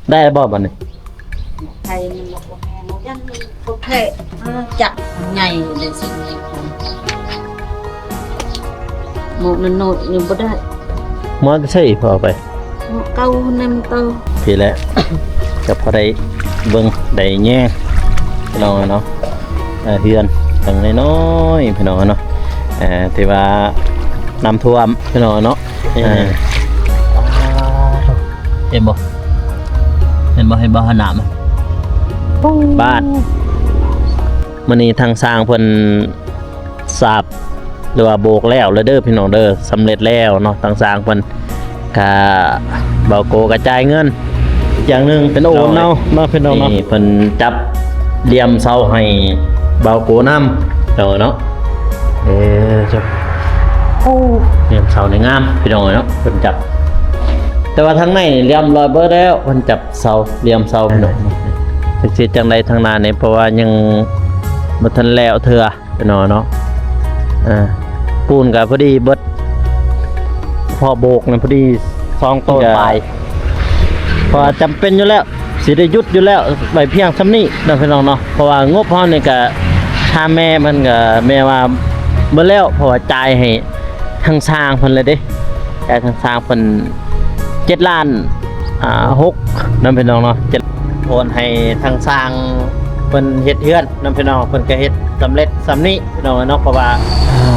ໄດ້ແລ້ວບໍ່ບັດນີ້? ໄທມັນບໍ່ແຮງ ຍັງບໍ່ແພະ ຈັກໃຫຍ່ເດ້ຊິ ໝໍນັ້ນນ້ອຍຍັງບໍ່ໄດ້. ໝໍແຕ່ໃສພໍເອົາໄປ? ໝໍເກົ່ານັ້ນເກົ່າ. ພີ້ແຫຼະ ກໍພໍໄດ້ເບິ່ງໄດ້ແຍງ ພີ່ນ້ອງເນາະ. ເອີ ເຮືອນຫຼັງນ້ອຍໆ ພີ່ນ້ອງເນາະ. ເອີ ທີ່ວ່ານ້ຳຖ້ວມ ພີ່ນ້ອງເນາະ. ເອີ ເຫັນບໍ່ ເຫັນບໍ່ ເຫັນບໍ່ ຫັ້ນນະ ບາດ ມື້ນີ້ທາງຊ່າງເພິ່ນສາບ ຫຼືວ່າໂບກແລ້ວແລ້ວເດີ ພີ່ນ້ອງເດີ ສຳເລັດແລ້ວເນາະ. ທາງຊ່າງເພິ່ນກະ ບ່າວໂກກະຈ່າຍເງິນ ຢ່າງໜຶ່ງເປັນໂອນເອົາເນາະ ພີ່ນ້ອງເນາະ. ນີ້ເພິ່ນຈັບລຽມເສົາໃຫ້ບ່າວໂກນຳ ພີ່ນ້ອງເນາະ. ເອີ ເຈົ້າ ໂອ້ ລຽມເສົານີ້ງາມ ພີ່ນ້ອງເນາະ ເພິ່ນຈັບ. ແຕ່ວ່າທາງໃນລຽບຮ້ອຍເບິດແລ້ວ ເພິ່ນຈັບເສົາ ລຽມເສົາ ພີ່ນ້ອງ. ຈັກຊິເຮັດຈັ່ງໃດທາງໜ້ານີ້ ເພາະວ່າຍັງບໍ່ທັນແລ້ວເທື່ອ ພີ່ນ້ອງເນາະ. ເອີ ປູນກໍພໍດີເບິດ ພໍໂບກນັ້ນພໍດີສອງໂຕປາຍ ເພາະວ່າຈຳເປັນຢູ່ແລ້ວ ຊິໄດ້ຢຸດຢູ່ແລ້ວ ໄວ້ພຽງສ່ຳນີ້ເນາະ ພີ່ນ້ອງເນາະ. ເພາະວ່າງົບເຮົານີ້ກໍ ຖາມແມ່ເພິ່ນກໍ ແມ່ວ່າເບິດແລ້ວ ເພາະວ່າຈ່າຍໃຫ້ທາງຊ່າງເພິ່ນແລ້ວເດ້ ຈ່າຍທາງຊ່າງເພິ່ນ ເຈັດລ້ານ ອ່າ ຫົກ ນຳ ພີ່ນ້ອງເນາະ. ໂອນໃຫ້ທາງຊ່າງເພິ່ນເຮັດເຮືອນນຳ ພີ່ນ້ອງ ເພິ່ນກໍເຮັດສຳເລັດສ່ຳນີ້ ພີ່ນ້ອງເນາະ. ເພາະວ່າ ອ່າ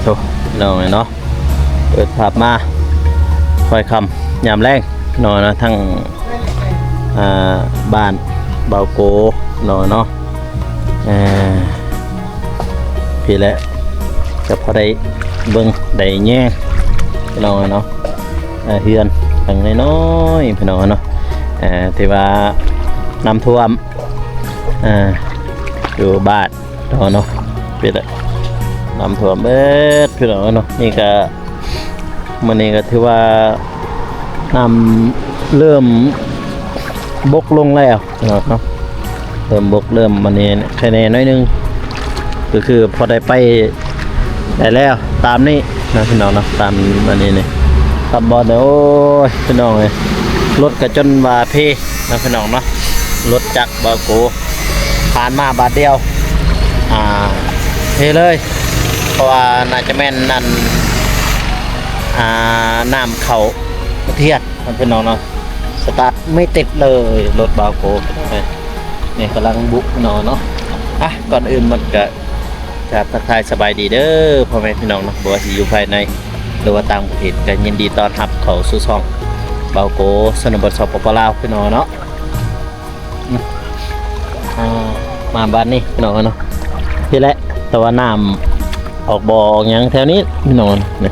ໂທ້ ພີ່ນ້ອງເນາະ ເປີດພາບມາ ຄ່ອຍຄ່ຳຍາມແລງ ພີ່ນ້ອງເນາະ ທາງ ອ່າ ບ້ານບ່າວໂກ ພີ່ນ້ອງເນາະ. ເອີ ພີ້ແຫຼະ ກໍພໍໄດ້ເບິ່ງໄດ້ແຍງ ພີ່ນ້ອງເນາະ. ເອີ ເຮືອນຫຼັງນ້ອຍໆ ພີ່ນ້ອງເນາະ ເອີ ທີ່ວ່ານ້ຳຖ້ວມ ເອີ ຢູ່ບ້ານເນາະ ເນາະ ເປັນ ນ້ຳຖ້ວມເບິດ ພີ່ນ້ອງເນາະ. ນີ້ກະ ມື້ນີ້ກໍຖືວ່ານ້ຳເລີ່ມບົກລົງແລ້ວເນາະ ເລີ່ມບົກ ເລີ່ມ ອັນນີ້ໄຄແນ່ໜ້ອຍໜຶ່ງ ກໍຄືພໍໄດ້ໄປໄດ້ແລ້ວ ຕາມນີ້ນະ ພີ່ນ້ອງເນາະ. ຕາມອັນນີ້ນີ້ ຕາມບ່ອນນີ້ ໂອ້ຍ ພີ່ນ້ອງເອີຍ ລົດກໍຈົນວ່າເພນະ ພີ່ນ້ອງເນາະ. ລົດຈັກບ່າວໂກ ຜ່ານມາບາດດຽວ ອ່າ ເພເລີຍ ເພາະວ່າໜ້າຈະແມ່ນອັນ ອ່າ ນ້ຳເຂົ້າທຽນນະ ພີ່ນ້ອງເນາະ. ສະຕາດໄມ່ຕິດເລີຍ ລົດບ່າວໂກ ນີ້ກຳລັງບຸເນາະ ເນາະ. ອ່ະ ກ່ອນອື່ນໝົດກະ ກາບທັກທາຍສະບາຍດີເດີ ພໍ່ແມ່ພີ່ນ້ອງເນາະ ບໍ່ວ່າຊິຢູ່ພາຍໃນ ຫຼືວ່າຕ່າງປະເທດ ກໍຍິນດີຕ້ອນຮັບເຂົ້າສູ່ຊ່ອງບ່າວໂກ ຊົນນະບົດ ສປປ ລາວ ພີ່ນ້ອງເນາະ. ອືມ ອ່າ ມາບ້ານນີ້ພີ່ນ້ອງເນາະ ພີ້ແຫຼະ ແຕ່ວ່ານ້ຳອອກບໍ່ອອກຫຍັງແຖວນີ້ພີ່ນ້ອງ ນີ້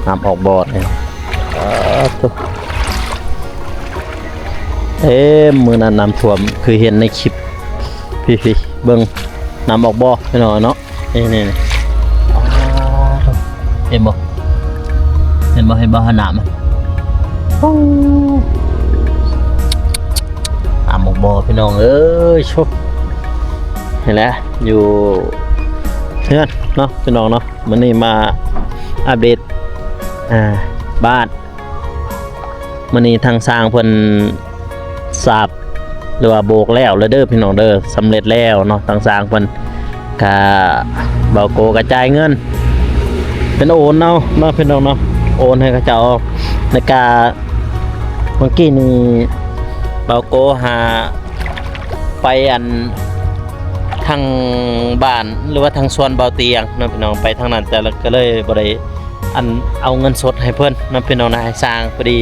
ນ້ຳອອກບໍ່ນີ້. ເອີ ເອີ ມື້ນັ້ນນ້ຳຖ້ວມ ຄືເຫັນໃນຄລິບ ພີ້ໆ ເບິ່ງ ນ້ຳອອກບໍ່ພີ່ນ້ອງເນາະ. ນີ້ໆ ເຫັນບໍ່ ເຫັນບໍ່ ເຫັນບໍ່ ຫັ້ນນະ ໂອ້ ນ້ຳອອກບໍ່ພີ່ນ້ອງເອີຍ. ໂຊ ນີ້ແຫຼະ ຢູ່ເຮືອນເນາະພີ່ນ້ອງເນາະ ມື້ນີ້ມາອັບເດດ ອ່າ ບ້ານ ມື້ນີ້ທາງຊ່າງເພິ່ນສາບ ຫຼືວ່າໂບກແລ້ວແລ້ວເດີພີ່ນ້ອງເດີ ສຳເລັດແລ້ວເນາະ. ທາງຊ່າງເພິ່ນກະ ບ່າວໂກກະຈ່າຍເງິນເປັນໂອນເອົາເນາະພີ່ນ້ອງເນາະ ໂອນໃຫ້ເຂົາເຈົ້າ. ແລ້ວກະເມື່ອກີ້ນີ້ບ່າວໂກຫາໄປອັນ ທາງບ້ານ ຫຼືວ່າທາງສວນບ່າວຕຽງເນາະພີ່ນ້ອງ ໄປທາງນັ້ນ ແຕ່ລະ ກະເລີຍບໍ່ໄດ້ ອັນ ເອົາເງິນສົດໃຫ້ເພິ່ນເນາະພີ່ນ້ອງນະ ໃຫ້ຊ່າງ ພໍດີ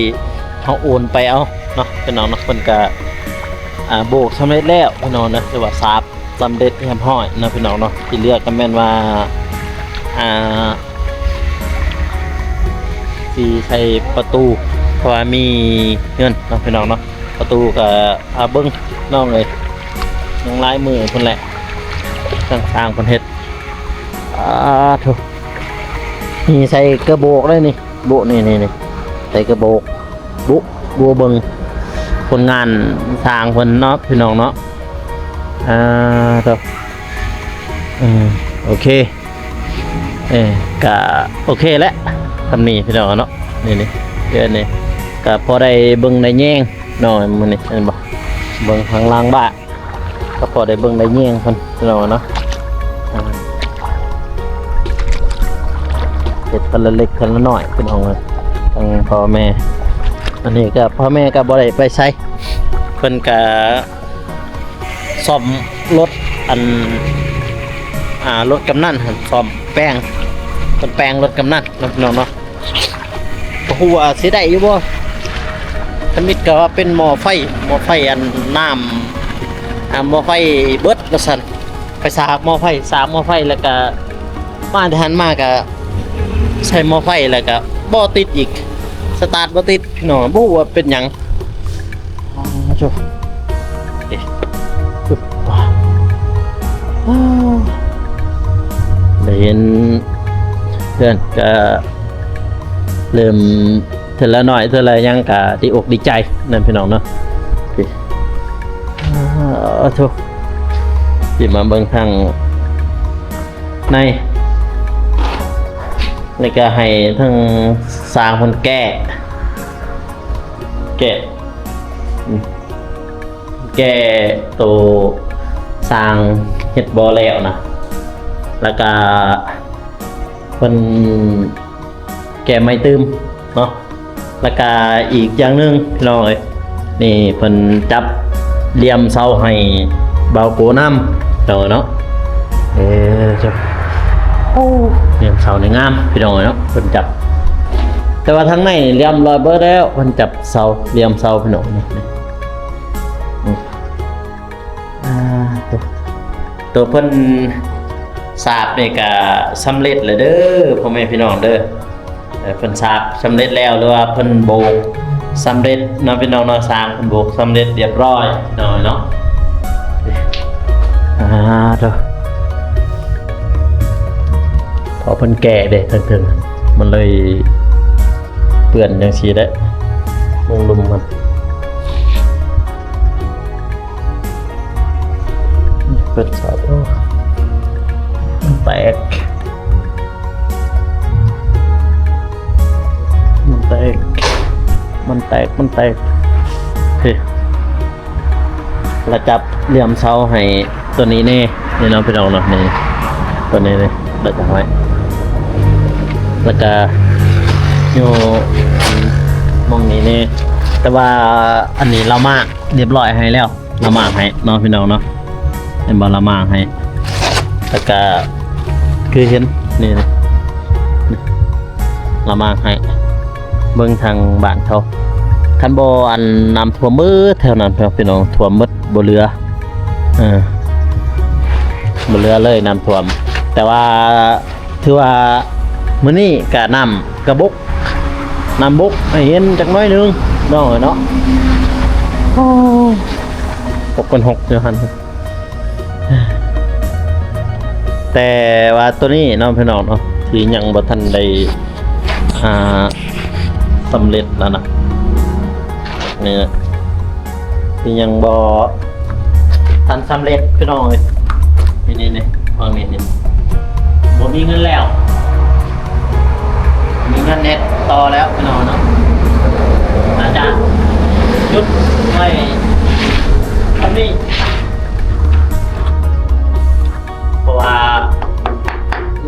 ເຮົາໂອນໄປເອົາເນາະພີ່ນ້ອງເນາະ. ເພິ່ນກະ ອ່າ ໂບກສຳເລັດແລ້ວພີ່ນ້ອງນະ ຫຼືວ່າສາບສຳເລັດຮຽບຮ້ອຍເນາະພີ່ນ້ອງເນາະ. ທີ່ເຫຼືອກະແມ່ນວ່າ ອ່າ ຊິໃສ່ປະຕູ ເພາະວ່າມີເງິນເນາະພີ່ນ້ອງເນາະ. ປະຕູກະ ອ່າ ເບິ່ງນ້ອງເອີຍ ຍັງຫຼາຍມື້ພຸ້ນແຫຼະ ທາງຊ່າງເພິ່ນເຮັດ. ອາ ໂທ້ ນີ້ໃສ່ກະໂບກເລີຍນີ້ ໂບະ ນີ້ໆ ໃສ່ກະໂບກ ບຸ ບຸ ເບິ່ງຜົນງານຊ່າງເພິ່ນເນາະພີ່ນ້ອງເນາະ. ອາ ໂທ້ ອືມ ໂອເຄ ເອີ ກະໂອເຄແຫຼະ ສ່ຳນີ້ພີ່ນ້ອງເນາະ. ນີ້ໆ ເດືອນນີ້ກະພໍໄດ້ເບິ່ງໄດ້ແຍງ ນ້ອຍມື້ນີ້ ເຫັນບໍ່? ເບິ່ງທາງຫຼັງບ້ານ ກໍພໍໄດ້ເບິ່ງໄດ້ແຍງເພິ່ນເນາະ ເນາະ. ອ່າ ເຮັດເທື່ອລະເລັກເທື່ອລະນ້ອຍພີ່ນ້ອງເອີຍ ທາງພໍ່ແມ່. ອັນນີ້ກໍພໍ່ແມ່ກໍບໍ່ໄດ້ໄປໃສ ເພິ່ນກໍ ສ້ອມລົດ ອັນ ອ່າ ລົດກຳນັນຫັ້ນ ສ້ອມແປງ ເພິ່ນແປງລົດກຳນັນເນາະ ພີ່ນ້ອງເນາະ. ບໍ່ຮູ້ວ່າຊິໄດ້ຢູ່ບໍ່? ທຳອິດກໍວ່າເປັນໝໍ້ໄຟ ໝໍ້ໄຟ ອັນ ນ້ຳ ອ່າ ໝໍ້ໄຟເບິດວ່າຊັ້ນ ໄປສາກໝໍ້ໄຟ ສາກໝໍ້ໄຟ ແລ້ວກໍມາແຕ່ຫັ້ນມາກໍໃສ່ໝໍ້ໄຟ ແລ້ວກໍບໍ່ຕິດອີກ ສະຕາດບໍ່ຕິດ ພີ່ນ້ອງ. ບໍ່ຮູ້ວ່າເປັນຫຍັງ. ໂອ້ໂຫ ເອີ ປຶບ ໄດ້ເຫັນເພື່ອນກະເລີ່ມເທື່ອລະໜ້ອຍເທື່ອລະຫຍັງກະດີອົກດີໃຈນຳພີ່ນ້ອງເນາະ. ໂອ້ໂຫ ຊິມາເບິ່ງທາງໃນ ນີ້ກະໃຫ້ທາງຊ່າງເພິ່ນແກ້ ແກ້ ແກ້ໂຕຊ່າງເຮັດບໍ່ແລ້ວນະ ແລ້ວກະເພິ່ນແກ້ໃໝ່ຕື່ມເນາະ. ແລ້ວກະອີກຢ່າງໜຶ່ງພີ່ນ້ອງເອີຍ ນີ້ເພິ່ນຈັບລຽມເສົາໃຫ້ບ່າວໂກນຳ ພີ່ນ້ອງເອີຍເນາະ. ເອີ ໂອ້ ລຽມເສົານີ້ງາມພີ່ນ້ອງເອີຍເນາະ ເພິ່ນຈັບ ແຕ່ວ່າທາງໃນລຽມລອຍເບິດແລ້ວ ເພິ່ນຈັບເສົາ ລຽມເສົາພີ່ນ້ອງເອີຍ. ອືມ ອ່າ ໂຕ ໂຕເພິ່ນສາບນີ້ກະສຳເລັດແລ້ວເດີ ພໍ່ແມ່ພີ່ນ້ອງເດີ. ເອີ ເພິ່ນສາບສຳເລັດແລ້ວ ຫຼືວ່າເພິ່ນໂບກສຳເລັດເນາະ ພີ່ນ້ອງເນາະ ຊ່າງເພິ່ນໂບກສຳເລັດລຽບຮ້ອຍພີ່ນ້ອງເນາະ. ອ່າ ໂທ້ ເພາະເພິ່ນແກ່ເດ້ ເທິງໆ ມັນເລີຍເປື້ອນຈັ່ງຊີ້ແຫຼະ ເບິ່ງລຸ່ມມັນ. ເປີດສາດ ໂອ້ ມັນແຕກ ມັນແຕກ ມັນແຕກ ມັນແຕກ. ໂອເຄ ລະຈັບລຽມເສົາໃຫ້ຕົວນີ້ແນ່ ນີ້ເນາະ ພີ່ນ້ອງເນາະ ນີ້ ຕົວນີ້ນີ້ ລະຈັບໄວ້ ລະກະຢູ່ໝ່ອງນີ້ແນ່ ແຕ່ວ່າອັນນີ້ລາວມາກລຽບຮ້ອຍໃຫ້ແລ້ວ. ລະໝາກໃຫ້ເນາະ ພີ່ນ້ອງເນາະ ເຫັນບໍ່ ລະໝາກໃຫ້ ແລ້ວກະຄືເຫັນນີ້ ລະໝາກໃຫ້ ເບິ່ງທາງບ້ານເຂົາ ຄັນບໍ່ ອັນ ນ້ຳຖ້ວມເບິດແຖວນັ້ນ ພີ່ນ້ອງ ຖ້ວມເບິດ ບໍ່ເຫຼືອ ເອີ ບໍ່ເຫຼືອເລີຍ ນ້ຳຖ້ວມ ແຕ່ວ່າ ຖືວ່າມື້ນີ້ກະນ້ຳກະບົກ ນ້ຳບົກໃຫ້ເຫັນຈັກໜ້ອຍໜຶ່ງເນາະ ເນາະ. ໂອ້ ປົກເປັນຫົກຢູ່ຫັ້ນ ແຕ່ວ່າໂຕນີ້ເນາະ ພີ່ນ້ອງເນາະ ທີ່ຍັງບໍ່ທັນໄດ້ ອ່າ ສຳເລັດນະ ນີ້ນະ ທີ່ຍັງບໍ່ທັນສຳເລັດພີ່ນ້ອງເອີຍ. ນີ້ໆໆ ເບິ່ງນີ້ໆ ບໍ່ມີເງິນແລ້ວ ມີເງິນເຮັດຕໍ່ແລ້ວພີ່ນ້ອງເນາະ. ອາດຈະຢຸດໄວ້ສ່ຳນີ້ ເພາະວ່າ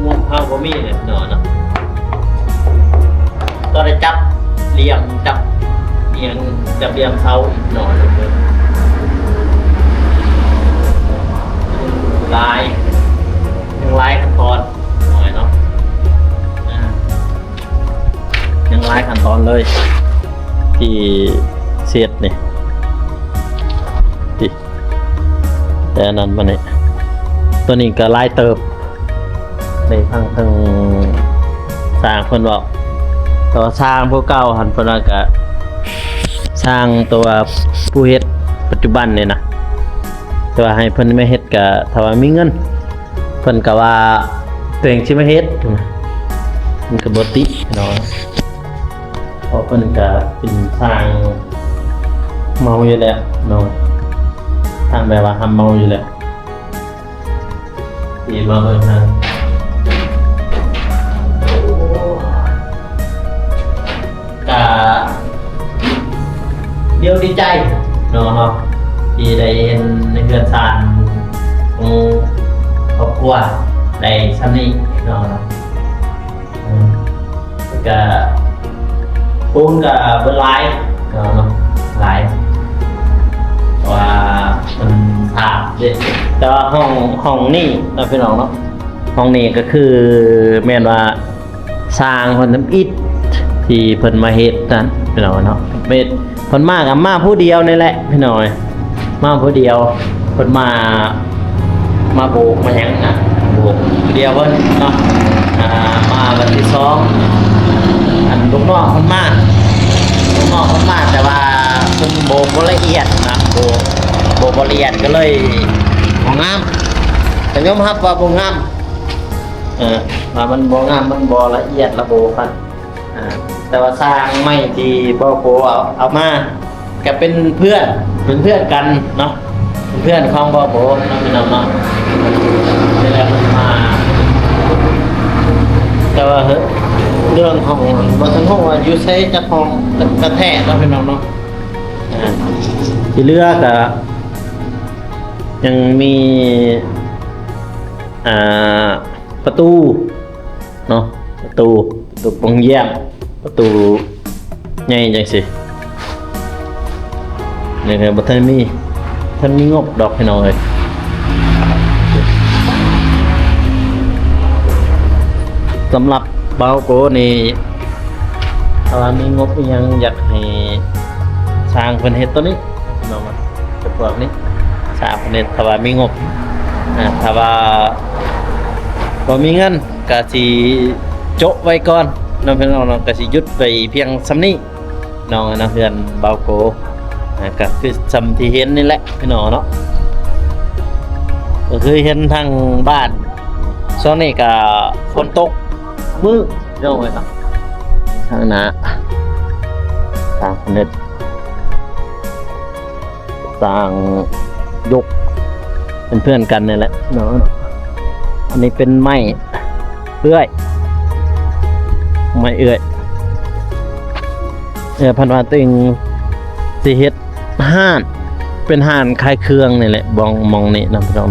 ງົບເຮົາບໍ່ມີແຫຼະເນາະ ເນາະ ຕ້ອງໄດ້ຈັບລຽມ ຈັບອີ່ຫຍັງ ຈັບລຽມເສົາອີກເນາະ ຫຼາຍ ຍັງຫຼາຍຂັ້ນຕອນເນາະ ເນາະ ອ່າ ຍັງຫຼາຍຂັ້ນຕອນເລີຍ ທີ່ເຮັດນີ້ ທີ່ ແຕ່ອັນນັ້ນມານີ້ ຕົວນີ້ກໍຫຼາຍເຕີບ ໄດ້ຟັງເຖິງຊ່າງເພິ່ນເວົ້າ ແຕ່ວ່າຊ່າງຜູ້ເກົ່າຫັ້ນ ເພິ່ນວ່າກະຊ່າງຕົວຜູ້ເຮັດປັດຈຸບັນນີ້ນະ ແຕ່ວ່າໃຫ້ເພິ່ນມາເຮັດກະ ຖ້າວ່າມີເງິນ ເພິ່ນກໍວ່າຕົວເອງຊິມາເຮັດ ມັນກໍບໍ່ຕິເນາະ ເພາະເພິ່ນກໍເປັນຊ່າງເມົາຢູ່ແລ້ວເນາະ ຊ່າງແບບວ່າຮັບເມົາຢູ່ແລ້ວ ທີ່ມາເບິ່ງນະ ກະ ດຽວດີໃຈເນາະ ທີ່ໄດ້ເຫັນໃນເຮືອນຊານຂອງຄອບຄົວໄດ້ຊ່ຳນີ້ເນາະ. ເອີ ກະປູນກະເບິດຫຼາຍເນາະ ຫຼາຍ ເພາະວ່າມັນສາບເດ້. ແຕ່ວ່າຫ້ອງ ຫ້ອງນີ້ເນາະ ພີ່ນ້ອງເນາະ, ຫ້ອງນີ້ກໍຄືແມ່ນວ່າ ສ້າງເພິ່ນທຳອິດທີ່ເພິ່ນມາເຮັດນັ້ນ ພີ່ນ້ອງເນາະ. ເຮັດ ເພິ່ນມາກໍມາຜູ້ດຽວນີ້ແຫຼະ ພີ່ນ້ອງເອີຍ, ມາຜູ້ດຽວ. ເພິ່ນມາ ມາໂບກມາຫຍັງນະ ໂບກຜູ້ດຽວເພິ່ນເນາະ. ອ່າ ມາວັນທີສອງ ອັນລູກນ້ອງເພິ່ນມາ ລູກນ້ອງເພິ່ນມາ ແຕ່ວ່າເພິ່ນໂບກບໍ່ລະອຽດນະ ໂບກ ໂບກບໍ່ລະອຽດ ກໍເລີຍບໍ່ງາມ, ກໍຍອມຮັບວ່າບໍ່ງາມ. ເອີ ວ່າມັນບໍ່ງາມ ມັນບໍ່ລະອຽດລະໂບກຫັ້ນ. ອ່າ ແຕ່ວ່າຊ່າງໄມ້ທີ່ບ່າວໂກເອົາ ເອົາມາ ກໍເປັນເພື່ອນ ເປັນເພື່ອນກັນເນາະ, ເປັນເພື່ອນຂອງບ່າວໂກເນາະ ພີ່ນ້ອງເນາະ. ນີ້ແຫຼະ ເພິ່ນມາ ແຕ່ວ່າເລື່ອງຂອງ ບໍ່ທັນຮູ້ວ່າຢູ່ໃສຈັກຫ້ອງກະແທ້ເນາະ ພີ່ນ້ອງເນາະ. ອ່າ ທີ່ເຫຼືອກໍຍັງມີ ອ່າ ປະຕູ ເນາະ, ປະຕູ ປະຕູປ່ອງຢ້ຽມ ປະຕູໃຫຍ່ຈັ່ງຊີ້. ນີ້ກໍບໍ່ທັນມີ ທັນມີງົບດອກ ພີ່ນ້ອງເອີຍ. ສຳລັບບ່າວໂກນີ້ ຖ້າວ່າມີງົບອີ່ຫຍັງ ຢາກໃຫ້ຊ່າງເພິ່ນເຮັດໂຕນີ້ ພີ່ນ້ອງເນາະ, ຈະພວກນີ້ ຊ່າງເພິ່ນເຮັດ ຖ້າວ່າມີງົບ. ອ່າ ຖ້າວ່າບໍ່ມີເງິນ ກະຊິໂຈະໄວ້ກ່ອນເນາະ ພີ່ນ້ອງເນາະ, ກະຊິຢຸດໄວ້ພຽງຊ່ຳນີ້ເນາະ ເຮືອນບ່າວໂກ. ອ່າ ກະຄືຊ່ຳທີ່ເຫັນນີ້ແຫຼະ ພີ່ນ້ອງເນາະ, ກໍຄືເຫັນທາງບ້ານ ຊ່ວງນີ້ກະຝົນຕົກມື້ ພີ່ນ້ອງເອີຍເນາະ. ທາງໜ້າ ທາງເນັດ ສ້າງຍົກເປັນເພື່ອນກັນນີ້ແຫຼະເນາະ. ອັນນີ້ເປັນໄມ້ເອື້ອຍ ໄມ້ເອື້ອຍ ເອື້ອຍ ເພິ່ນວ່າຕົວເອງຊິເຮັດຮ້ານ ເປັນຮ້ານຂາຍເຄື່ອງນີ້ແຫຼະ ບ່ອນ ໝ່ອງນີ້ນະ ພີ່ນ້ອງ.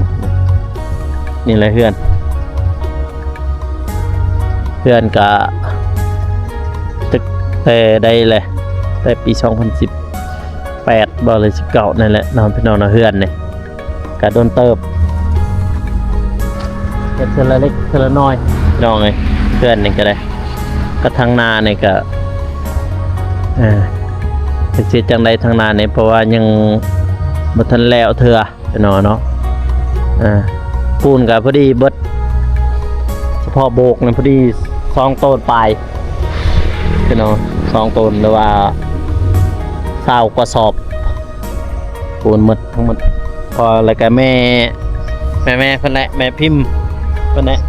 ນີ້ແຫຼະເຮືອນ ເຮືອນກະ ແຕ່ໃດແຫຼະ ແຕ່ປີສອງພັນສິບ ແປດບໍ່ ຫຼື ສິບເກົ້າ ນັ້ນແຫຼະເນາະ ພີ່ນ້ອງເນາະ. ເຮືອນນີ້ກະດົນເຕີບ ເຮັດເທື່ອລະເລັກເທື່ອລະນ້ອຍ ພີ່ນ້ອງເອີຍ. ເຮືອນນີ້ກະໄດ້ ກະທາງໜ້ານີ້ກະ ເອີ ເຮັດຈັ່ງໃດທາງໜ້ານີ້ ເພາະວ່າຍັງບໍ່ທັນແລ້ວເທື່ອ ພີ່ນ້ອງເນາະ. ອ່າ ປູນກໍພໍດີເບິດ ສະເພາະໂບກນັ້ນພໍດີສອງໂຕນປາຍ ພີ່ນ້ອງ, ສອງໂຕນ ຫຼືວ່າຊາວກວ່າສອບ ປູນໝົດທັງໝົດ. ພໍແລ້ວກໍແມ່ ແມ່ ແມ່ເພິ່ນແຫຼະ ແມ່ພິມເພິ່ນແຫຼະ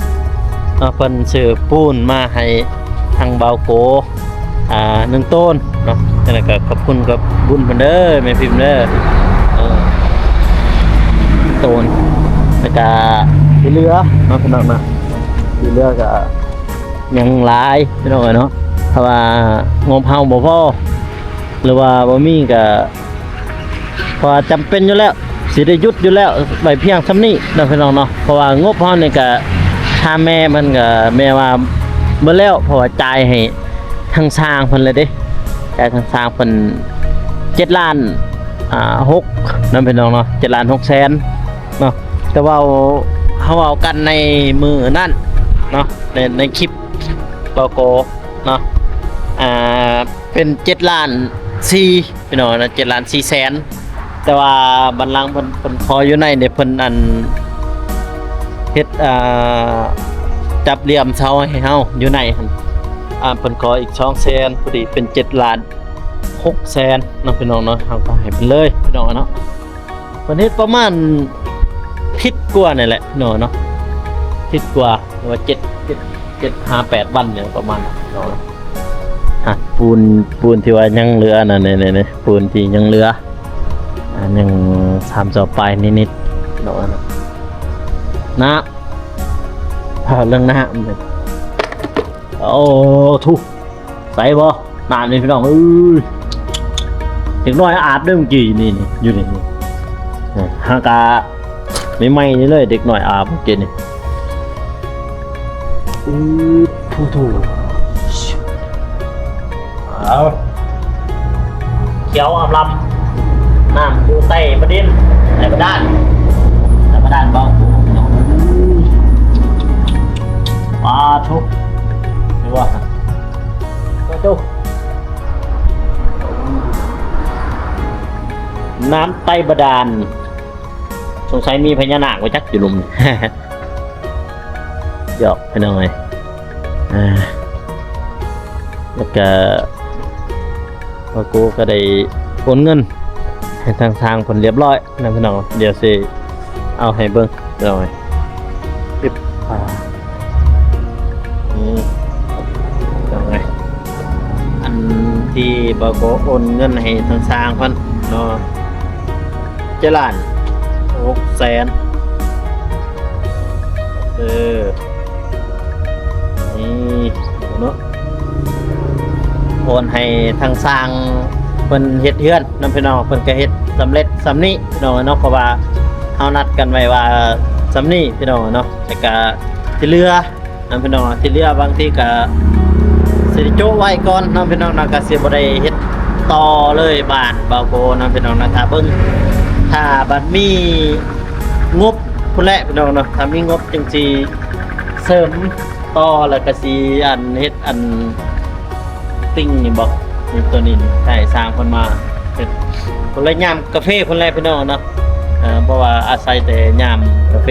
ເນາະ, ເພິ່ນຊື້ປູນມາໃຫ້ທາງບ່າວໂກ ອ່າ ໜຶ່ງໂຕນເນາະ. ຈັ່ງໃດກໍຂອບຄຸນຂອບບຸນເພິ່ນເດີ ແມ່ພິມເດີ. ເອີ ໂຕນ ແລ້ວກະທີ່ເຫຼືອເນາະ ພີ່ນ້ອງເນາະ, ທີ່ເຫຼືອກະຍັງຫຼາຍ ພີ່ນ້ອງເອີຍເນາະ. ຖ້າວ່າງົບເຮົາບໍ່ພໍ ຫຼືວ່າບໍ່ມີກະ ເພາະວ່າຈຳເປັນຢູ່ແລ້ວ ຊິໄດ້ຢຸດຢູ່ແລ້ວ ໄວ້ພຽງຊ່ຳນີ້ເນາະ ພີ່ນ້ອງເນາະ. ເພາະວ່າງົບເຮົານີ້ກະ ຖາມແມ່ເພິ່ນກະ ແມ່ວ່າເບິດແລ້ວ ເພາະວ່າຈ່າຍໃຫ້ທາງຊ່າງເພິ່ນແລ້ວເດ້, ຈ່າຍທາງຊ່າງເພິ່ນເຈັດລ້ານ ອ່າ ຫົກເນາະ ພີ່ນ້ອງເນາະ, ເຈັດລ້ານຫົກແສນເນາະ. ແຕ່ວ່າເຮົາເວົ້າກັນໃນມື້ນັ້ນເນາະ ໃນ ໃນຄລິບບໍ່ໂກເນາະ ອ່າ ເປັນເຈັດລ້ານສີ່ ພີ່ນ້ອງເນາະ, ເຈັດລ້ານສີ່ແສນ. ແຕ່ວ່າບັດຫຼັງເພິ່ນ ເພິ່ນຂໍຢູ່ໃນນີ້ ເພິ່ນ ອັນ ເຮັດ ອ່າ ຈັບຫຼ່ຽມເສົາໃຫ້ເຮົາຢູ່ໃນຫັ້ນ ອ່າ ເພິ່ນຂໍອີກສອງແສນ ພໍດີເປັນເຈັດລ້ານຫົກແສນເນາະ ພີ່ນ້ອງເນາະ. ເຮົາກໍໃຫ້ເພິ່ນເລີຍ ພີ່ນ້ອງເນາະ. ເພິ່ນເຮັດປະມານທິດກວ່ານີ້ແຫຼະເນາະ ເນາະ ທິດກວ່າ ຫຼືວ່າເຈັດ ເຈັດ ເຈັດຫາແປດວັນນີ້ປະມານນັ້ນເນາະ. ອ່ະ ປູນ ປູນທີ່ວ່າຍັງເຫຼືອນັ້ນ ນີ້ ນີ້ ປູນທີ່ຍັງເຫຼືອ ອ່າ ຍັງສາມສອບປາຍນິດໆເນາະ. ນ້ຳ ເວົ້າເລື່ອງນ້ຳ ໂອ້ ທຸ ໃສບໍ່ ນ້ຳນີ້ພີ່ນ້ອງເອີຍ. ເດັກນ້ອຍອາບເດ້ມື້ກີ້ນີ້ ນີ້ ຢູ່ນີ້ ນີ້ ຫາກະໃໝ່ໆນີ້ເລີຍ ເດັກນ້ອຍອາບມື້ກີ້ນີ້. ອື ໂອ້ໂຫ ເອົາ ຂຽວອຳລຳ ນ້ຳຢູ່ໃຕ້ບາດິນ ໃຕ້ບາດານ ໃຕ້ບາດານເບົາ. ປາທຸ ເຫັນບໍ່? ປາທຸ ນ້ຳໃຕ້ບາດານ ສົງໄສມີພະຍານາກວ່າຈັກຢູ່ລຸ່ມນີ້. ຫຍອກພີ່ນ້ອງເອີຍ ອ່າ ແລ້ວກະ ບາໂກກໍໄດ້ໂອນເງິນໃຫ້ທາງຊ່າງເພິ່ນລຽບຮ້ອຍນະພີ່ນ້ອງ. ດຽວຊິເອົາໃຫ້ເບິ່ງພີ່ນ້ອງເອີຍ. ອືມ ພີ່ນ້ອງເອີຍ ອັນທີ່ບາໂກໂອນເງິນໃຫ້ທາງຊ່າງເພິ່ນເນາະ ເຈັດລ້ານຫົກແສນ ເອີ ນີ້ເນາະ ໂອນໃຫ້ທາງຊ່າງເພິ່ນເຮັດເຮືອນນຳພີ່ນ້ອງ. ເພິ່ນກໍເຮັດສຳເລັດສ່ຳນີ້ພີ່ນ້ອງເນາະ ເພາະວ່າເຮົານັດກັນໄວ້ວ່າສ່ຳນີ້ພີ່ນ້ອງເນາະ. ແລ້ວກໍທີ່ເຫຼືອນຳພີ່ນ້ອງ ທີ່ເຫຼືອບາງທີກໍຊິໄດ້ໂຈະໄວ້ກ່ອນນຳພີ່ນ້ອງເນາະ ກໍຊິບໍ່ໄດ້ເຮັດຕໍ່ເລີຍບ້ານເບົາໂກນຳພີ່ນ້ອງເນາະ. ຖ້າເບິ່ງ ຖ້າບັດມີງົບພຸ້ນແຫຼະພີ່ນ້ອງເນາະ ຖ້າມີງົບຈຶ່ງຊິເສີມຕໍ່ ແລ້ວກໍຊິອັນເຮັດອັນຕິ່ງນີ້ບໍ ນີ້ ຕົວນີ້ໃຫ້ຊ່າງເພິ່ນມາເຮັດ ເພິ່ນລະຍາມກາເຟພຸ້ນແຫຼະພີ່ນ້ອງເນາະ. ເອີ ເພາະວ່າອາໄສແຕ່ຍາມກາເຟ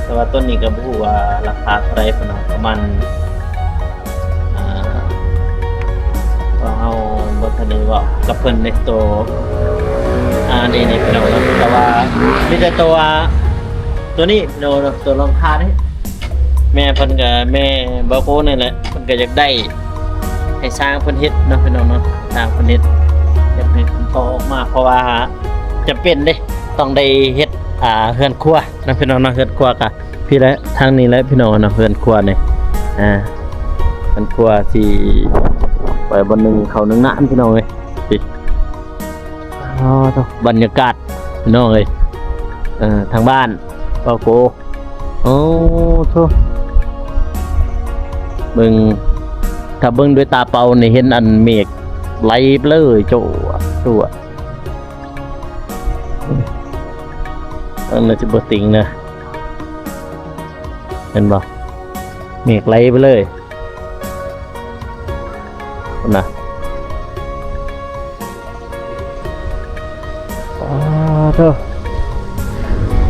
ແຕ່ວ່າຕົວນີ້ກໍບໍ່ຮູ້ວ່າລາຄາເທົ່າໃດເພິ່ນເນາະ ປະມານ ອ່າ ເພາະເຮົາບໍ່ທັນໄດ້ເວົ້າກັບເພິ່ນເດ້ ໂຕ ອ່າ ນີ້ ນີ້ພີ່ນ້ອງເນາະ ແຕ່ວ່າມີແຕ່ໂຕ ຕົວນີ້ເນາະ ໂຕລອງຄານີ້ ແມ່ເພິ່ນກໍ ແມ່ເບົາໂກນີ້ແຫຼະ ເພິ່ນກໍຢາກໄດ້ໃຫ້ຊ່າງເພິ່ນເຮັດເນາະພີ່ນ້ອງເນາະ ຊ່າງເພິ່ນເຮັດ ເຮັດໃຫ້ເພິ່ນຕໍ່ອອກມາ ເພາະວ່າຈຳເປັນເດ້ ຕ້ອງໄດ້ເຮັດ ອ່າ ເຮືອນຄົວນຳພີ່ນ້ອງເນາະ. ເຮືອນຄົວກະ ພີ້ແຫຼະ ທາງນີ້ແຫຼະພີ່ນ້ອງເນາະ ເຮືອນຄົວນີ້ ອ່າ ເຮືອນຄົວຊິໄປບ່ອນໜຶ່ງເຂົ້າໜຶ່ງນານພີ່ນ້ອງເອີຍ. ອໍ ບັນຍາກາດພີ່ນ້ອງເອີຍ ເອີ ທາງບ້ານເບົາໂກ ໂອ້ໂທ້ ເບິ່ງ ຖ້າເບິ່ງດ້ວຍຕາເປົ່ານີ້ເຫັນອັນເມກໄຫຼໄປເລີຍ ໂຈ້ ໂຈ້ ອັນນັ້ນຊິບໍ່ຕິງນະ ເຫັນບໍ່ ເມກໄຫຼໄປເລີຍ ພຸ້ນນະ ອໍໂທ້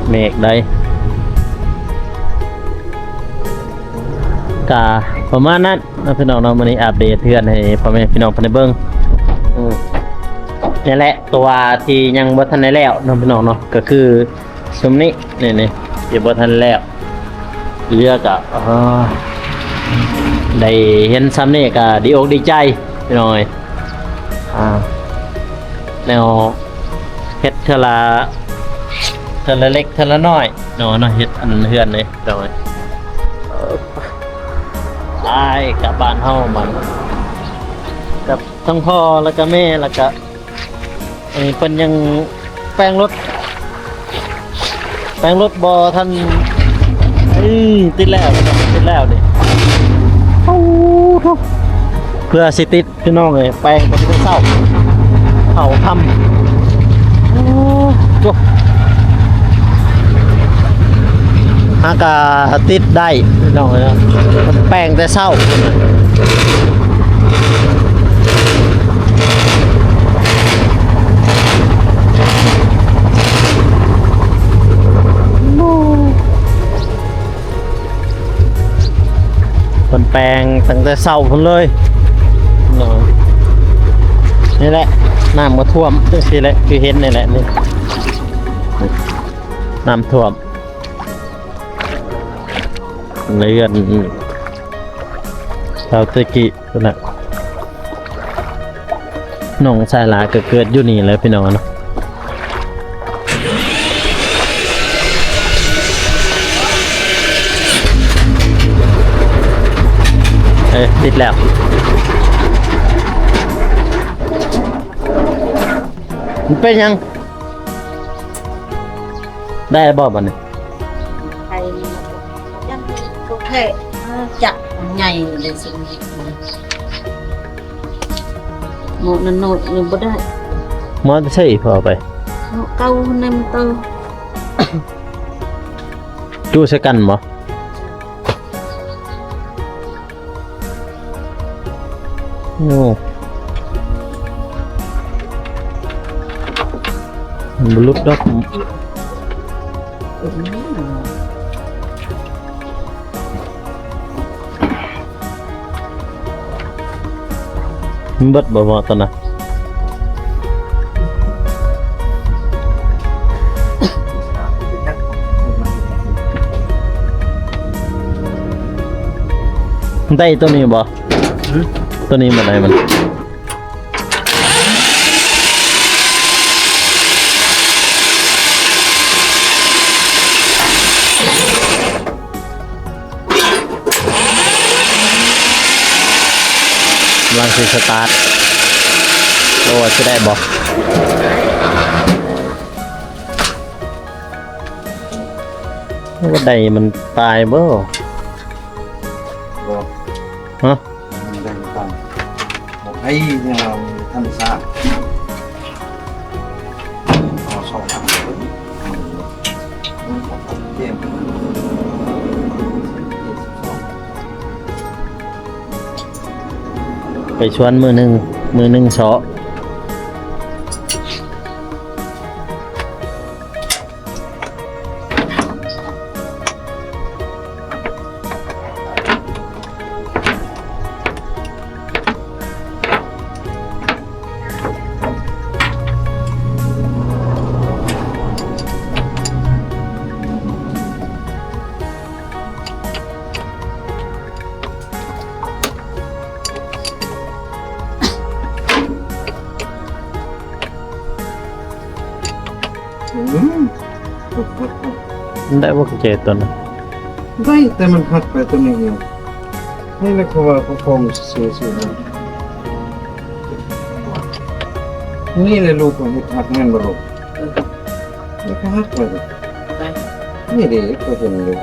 ເມກໄດ໋ ກະປະມານນັ້ນເນາະ ພີ່ນ້ອງເນາະ. ມື້ນີ້ອັບເດດເຮືອນໃຫ້ພໍ່ແມ່ພີ່ນ້ອງເພິ່ນໄດ້ເບິ່ງ ອືມ ນີ້ແຫຼະ ຕົວທີ່ຍັງບໍ່ທັນໄດ້ແລ້ວເນາະ ພີ່ນ້ອງເນາະ ກໍຄື ຊຸມນີ້ ນີ້ ນີ້ ຍັງບໍ່ທັນແລ້ວ ເຫຼືອກະ ເອີ ໄດ້ເຫັນຊ່ຳນີ້ກະດີອົກດີໃຈພີ່ນ້ອງເອີຍ ອ່າ ແນວເຮັດເທື່ອລະ ເທື່ອລະເລັກເທື່ອລະນ້ອຍເນາະ ເນາະ ເຮັດອັນເຮືອນນີ້ພີ່ນ້ອງເອີຍ ເອີ ໄປກັບບ້ານເຮົາມັນ ກັບທັງພໍ່ແລ້ວກະແມ່ແລ້ວກະ ອັນນີ້ເພິ່ນຍັງແປງລົດ ແປງລົດບໍ່ທັນ ເອີ ຕິດແລ້ວ ຕິດແລ້ວນີ້ ໂອ້ໂທ້ ເພື່ອຊິຕິດພີ່ນ້ອງເອີຍ ແປງແຕ່ເຊົ້າເຂົ້າຄ່ຳ ໂອ້ໂທ້ ຫາກະຕິດໄດ້ພີ່ນ້ອງເອີຍ ເພິ່ນແປງແຕ່ເຊົ້າ. ເພິ່ນແປງຕັ້ງແຕ່ເຊົ້າພຸ້ນເລີຍເນາະ ນີ້ແຫຼະ ນ້ຳກໍຖ້ວມຈັ່ງຊີ້ແຫຼະ ຄືເຫັນນີ້ແຫຼະ ນີ້ ນ້ຳຖ້ວມ ເຮືອນຊາວເຕກີ້ພຸ້ນນະ ນ້ອງຊາຍຫຼ້າກໍເກີດຢູ່ນີ້ແຫຼະພີ່ນ້ອງເນາະ ເອີ ຕິດແລ້ວ. ມັນເປັນຫຍັງ? ໄດ້ບໍ່ບັດນີ້? ໄປຍັງບໍ່ແທ້ ຈັກໃຫຍ່ເລີຍຊິ ໝໍ້ນັ້ນໜ້ອຍຍັງບໍ່ໄດ້. ໝໍ້ໃສພໍ່ເອົາໄປ? ໝໍ້ເກົ່ານັ້ນມັນໂຕ. ຈຸໃສ່ກັນບໍ່? ໂອ້ ມັນບໍ່ຫຼຸດດອກ. ມັນເບິດບໍ່ໝໍ້ໂຕນັ້ນ? ໄດ້ໂຕນີ້ບໍ່? ຫື? ໂຕນີ້ມັນໄດ້ມັນ ກຳລັງຊິສະຕາດ ບໍ່ວ່າຊິໄດ້ບໍ່? ບໍ່ໄດ້ມັນຕາຍບໍ່? ບໍ່. ຮະ? ມັນໄດ້ມັນຕາຍ. ບໍ່ໄດ້ ຍັງວ່າມັນທຳມະຊາດ. ເອົາສອງອັນເບິ່ງ. ໄປສວນມື້ໜຶ່ງ ມື້ໜຶ່ງເຊາະ. ອືມ ໄດ້ບໍ່ກຸນແຈຕົວນັ້ນ? ໄດ້ ແຕ່ມັນຫັກໄປຕົວນີ້. ນີ້ແຫຼະເຂົາວ່າເຂົາຄອງຊື່ໆ ນີ້ແຫຼະລູກເຂົາເຮັດຫັກແມ່ນບໍ່ລູກ? ນີ້ກໍຫັກໄປ. ໄດ້ ນີ້ເດ້ ຂ້ອຍເຫັນຢູ່.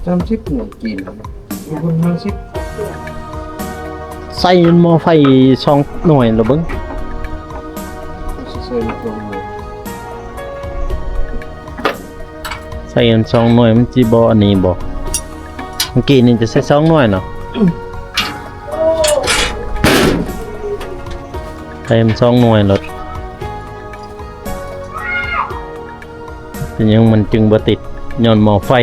ສາມສິບໜ່ວຍກີນ ຄູນຫ້າສິບ. ໃສ່ໝໍ້ໄຟສອງໜ່ວຍລະເບິ່ງ. ໃສ່ສອງໜ່ວຍ ໃສ່ອັນສອງໜ່ວຍມັນຊິບໍ່ອັນນີ້ບໍ່? ເມື່ອກີ້ນີ້ຈະໃສ່ສອງໜ່ວຍເນາະ. ໃສ່ມັນສອງໜ່ວຍໂລດ. ເປັນຫຍັງມັນຈຶ່ງບໍ່ຕິດ? ຍ້ອນໝໍ້ໄຟ.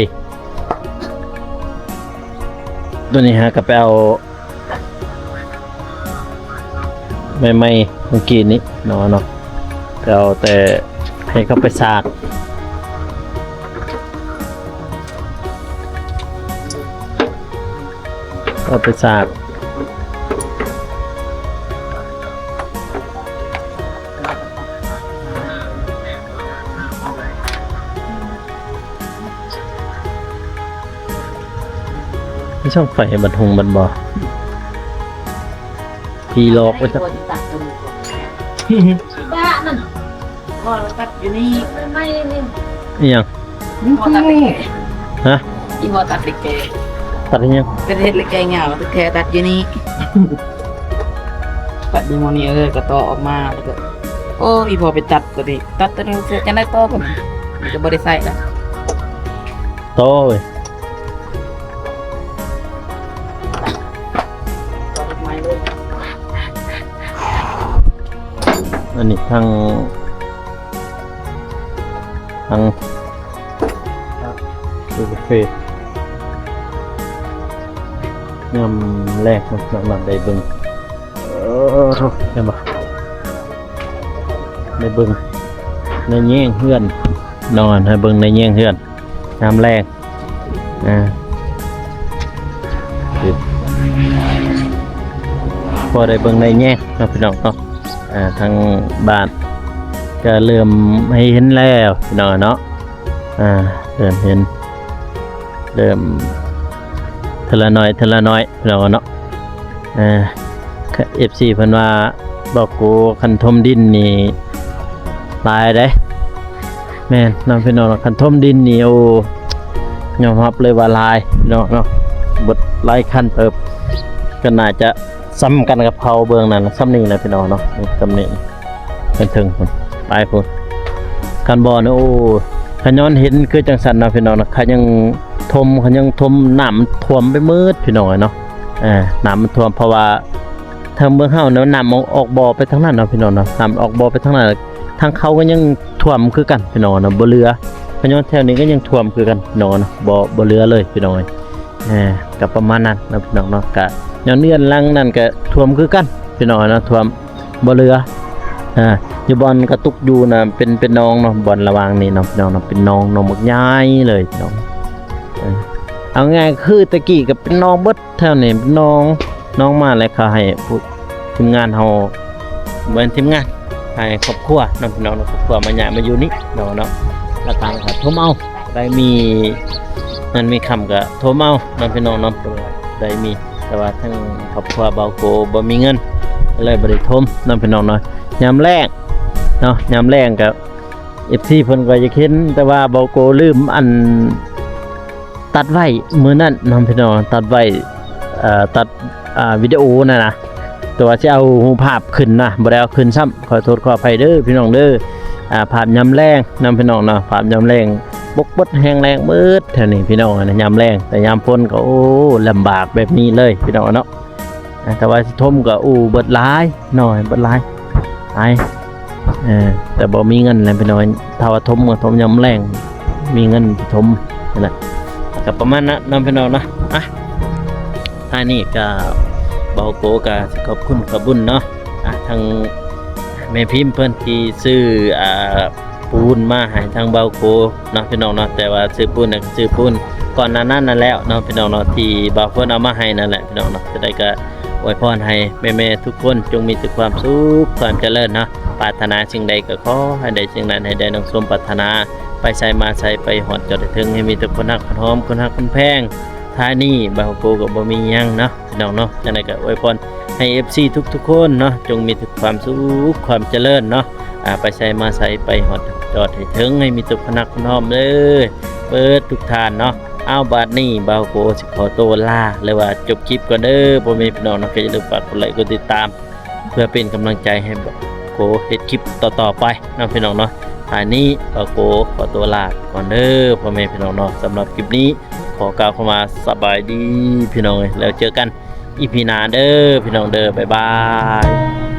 ຕົວນີ້ຫາກໍໄປເອົາ ໃໝ່ໆ ເມື່ອກີ້ນີ້ເນາະ ເນາະ ແຕ່ເອົາແຕ່ໃຫ້ເຂົາໄປສາກ ເອົາໄປສາກ. ມີຊ່ອງໄຟບັນຫົງບັນບໍ່? ຜີຫຼອກໄວ້ຊະ. ບ້ານັ້ນ ພໍ່ຕັດຢູ່ນີ້. ອີຫຍັງ? ພໍ່ຕັດລິເກ. ຮະ? ອີພໍ່ຕັດລິເກ. ຕັດອີຫຍັງ? ເຮັດລິເກຍາວ ແທ້ຕັດຢູ່ນີ້. ຕັດຢູ່ໝ່ອງນີ້ ເອີ ກໍຕໍ່ອອກມາ ແລ້ວກໍ ໂອ້ ອີພໍ່ໄປຕັດຕົວນີ້ ຕັດຕົວນີ້ ເສຍຈັ່ງໃດຕໍ່ບັດນີ້ ມັນກໍບໍ່ໄດ້ໃຊ້ລະ ຕໍ່ເວີຍ. ອັນນີ້ທາງ ທາງ ເຮັດກາເຟ ຍາມແລງເນາະ ມາໄດ້ເບິ່ງ ເອີ ໂທ້ ເຫັນບໍ່? ໄດ້ເບິ່ງໃນແຍງເຮືອນ ນອນໃຫ້ເບິ່ງໃນແຍງເຮືອນ ຍາມແລງ ອ່າ ພໍໄດ້ເບິ່ງໄດ້ແຍງເນາະ ພີ່ນ້ອງເນາະ. ອ່າ ທາງບ້ານກໍເລີ່ມໃຫ້ເຫັນແລ້ວ ພີ່ນ້ອງເນາະ. ອ່າ ເລີ່ມເຫັນ ເລີ່ມເທື່ອລະໜ້ອຍເທື່ອລະໜ້ອຍເນາະ ເນາະ. ເອີ ເອັຟຊີເພິ່ນວ່າ ບໍ່ໂກ ຄັນຖົມດິນນີ້ຫຼາຍເດ້. ແມ່ນເນາະພີ່ນ້ອງເນາະ ຄັນຖົມດິນນີ້ ໂອ້ ຍອມຮັບເລີຍວ່າຫຼາຍເນາະ ເນາະ ເບິດຫຼາຍຄັນເຕີບ ກໍໜ້າຈະສ່ຳກັນກັບເຂົາເບື້ອງນັ້ນ ສ່ຳນີ້ແຫຼະພີ່ນ້ອງເນາະ ສ່ຳນີ້ ເທິງໆ ພຸ້ນ ໄປພຸ້ນ ຄັນບໍ່ນະ ໂອ້ ຂະຍ້ອນເຫັນຄືຈັ່ງຊັ້ນເນາະພີ່ນ້ອງເນາະ ຂະຍັງຖົມ ຂະຍັງຖົມ ນ້ຳມັນຖ້ວມໄປໝົດພີ່ນ້ອງເອີຍເນາະ. ເອີ ນ້ຳມັນຖ້ວມ ເພາະວ່າທາງເບື້ອງເຮົານະ ນ້ຳອອກ ອອກບໍ່ໄປທາງນັ້ນເນາະພີ່ນ້ອງເນາະ ນ້ຳອອກບໍ່ໄປທາງນັ້ນ ທາງເຂົາກໍຍັງຖ້ວມຄືກັນພີ່ນ້ອງເນາະ ບໍ່ເຫຼືອ. ຂະຍ້ອນແຖວນີ້ກໍຍັງຖ້ວມຄືກັນພີ່ນ້ອງເນາະ ບໍ່ ບໍ່ເຫຼືອເລີຍພີ່ນ້ອງເອີຍ. ເອີ ກໍປະມານນັ້ນເນາະພີ່ນ້ອງເນາະ ກະຍ້ອນເຮືອນຫຼັງນັ້ນກະຖ້ວມຄືກັນພີ່ນ້ອງເນາະ ຖ້ວມບໍ່ເຫຼືອ. ເອີ ຢູ່ບ່ອນກະຕຸກຢູ່ນະ ເປັນ ເປັນໜອງເນາະ ບ່ອນລະຫວ່າງນີ້ເນາະພີ່ນ້ອງເນາະ ເປັນໜອງ ໜອງບັກໃຫຍ່ເລີຍພີ່ນ້ອງ. ເອີ ເອົາງ່າຍຄືແຕ່ກີ້ກະເປັນໜອງເບິດ ແຖວນີ້ເປັນໜອງ ໜອງມາແລ້ວເຂົາໃຫ້ຜູ້ ທີມງານເຮົາ ບໍ່ແມ່ນທີມງານ ໃຫ້ຄອບຄົວເນາະພີ່ນ້ອງເນາະ ຄອບຄົວມາຍ້າຍມາຢູ່ນີ້ເນາະ ເນາະ ລະກະຖົມເອົາ ໄດ້ມີເງິນມີຄຳກະຖົມເອົາເນາະພີ່ນ້ອງເນາະ ໄດ້ມີ ແຕ່ວ່າທາງຄອບຄົວບ່າວໂກບໍ່ມີເງິນ ກໍເລີຍບໍ່ໄດ້ຖົມເນາະພີ່ນ້ອງເນາະ. ຍາມແລ້ງເນາະ ຍາມແລ້ງກະ ເອັຟຊີເພິ່ນກໍຢາກເຫັນ ແຕ່ວ່າບ່າວໂກລືມອັນ ຕັດໄວ້ມື້ນັ້ນເນາະພີ່ນ້ອງ ຕັດໄວ້ ເອີ ຕັດ ອ່າ ວິດີໂອນັ້ນນະ ແຕ່ວ່າຊິເອົາຮູບພາບຂຶ້ນນະ ບໍ່ໄດ້ເອົາຂຶ້ນຊ້ຳ ຂໍໂທດຂໍອະໄພເດີພີ່ນ້ອງເດີ. ອ່າ ພາບຍາມແລງເນາະພີ່ນ້ອງເນາະ ພາບຍາມແລງ ບົກເບິດແຫ້ງແລ້ງເບິດແຖວນີ້ພີ່ນ້ອງ ຍາມແລງ ແຕ່ຍາມຝົນກໍ ໂອ້ ລຳບາກແບບນີ້ເລີຍພີ່ນ້ອງເນາະ. ອ່າ ແຕ່ວ່າຊິຖົມກໍ ໂອ້ ເບິດຫຼາຍ ໜ້ອຍ ເບິດຫຼາຍ ຫຼາຍ ເອີ ແຕ່ບໍ່ມີເງິນແຫຼະພີ່ນ້ອງ ຖ້າວ່າຖົມກໍຖົມຍາມແລງ ມີເງິນຊິຖົມຫັ້ນແຫຼະ ກໍປະມານນັ້ນເນາະພີ່ນ້ອງເນາະ. ອ່ະ ທ້າຍນີ້ກໍ ບ່າວໂກກໍຊິຂອບຄຸນຂອບບຸນເນາະ ອ່າ ທາງແມ່ພິມເພິ່ນທີ່ຊື້ ອ່າ ປູນມາໃຫ້ທາງບ່າວໂກເນາະພີ່ນ້ອງເນາະ ແຕ່ວ່າຊື້ປູນນັ້ນກໍຊື້ປູນກ່ອນໜ້ານັ້ນນັ້ນແລ້ວເນາະພີ່ນ້ອງເນາະ ທີ່ບ່າວເພິ່ນເອົາມາໃຫ້ນັ້ນແຫຼະພີ່ນ້ອງເນາະ. ຈັ່ງໃດກໍອວຍພອນໃຫ້ແມ່ໆທຸກຄົນຈົ່ງມີແຕ່ຄວາມສຸກຄວາມຈະເລີນເນາະ ປາດຖະໜາສິ່ງໃດກໍຂໍໃຫ້ໄດ້ສິ່ງນັ້ນ ໃຫ້ໄດ້ດັ່ງສົມປາດຖະໜາ ໄປໃສມາໃສໄປຮອດຈອດໃຫ້ເຖິງ ໃຫ້ມີແຕ່ຄົນຮັກຄົນຫອມ ຄົນຮັກຄົນແພງ. ທ້າຍນີ້ບ່າວໂກກໍບໍ່ມີຫຍັງເນາະ ພີ່ນ້ອງເນາະ ຈັ່ງໃດກໍອວຍພອນໃຫ້ເອັຟຊີທຸກໆຄົນເນາະ ຈົ່ງມີແຕ່ຄວາມສຸກຄວາມຈະເລີນເນາະ ອ່າ ໄປໃສມາໃສໄປຮອດຈອດໃຫ້ເຖິງ ໃຫ້ມີແຕ່ຄົນຮັກຄົນຫອມເດີ ເບິດທຸກທ່ານເນາະ. ເອົາ ບາດນີ້ບ່າວໂກຊິຂໍໂຕລາ ຫຼືວ່າຈົບຄລິບກ່ອນເດີ ພໍ່ແມ່ພີ່ນ້ອງເນາະ ກໍຢ່າລືມຝາກກົດໄລກົດຕິດຕາມ ເພື່ອເປັນກຳລັງໃຈໃຫ້ບ່າວໂກເຮັດຄລິບຕໍ່ໆໄປເນາະ ພີ່ນ້ອງເນາະ. ທ້າຍນີ້ບ່າວໂກຂໍໂຕລາກ່ອນເດີ ພໍ່ແມ່ພີ່ນ້ອງເນາະ ສຳລັບຄລິບນີ້ ຂໍກ່າວຄຳວ່າສະບາຍດີພີ່ນ້ອງເອີຍ ແລ້ວເຈີກັນອີພີໜ້າເດີພີ່ນ້ອງເດີ ບາຍບາຍ.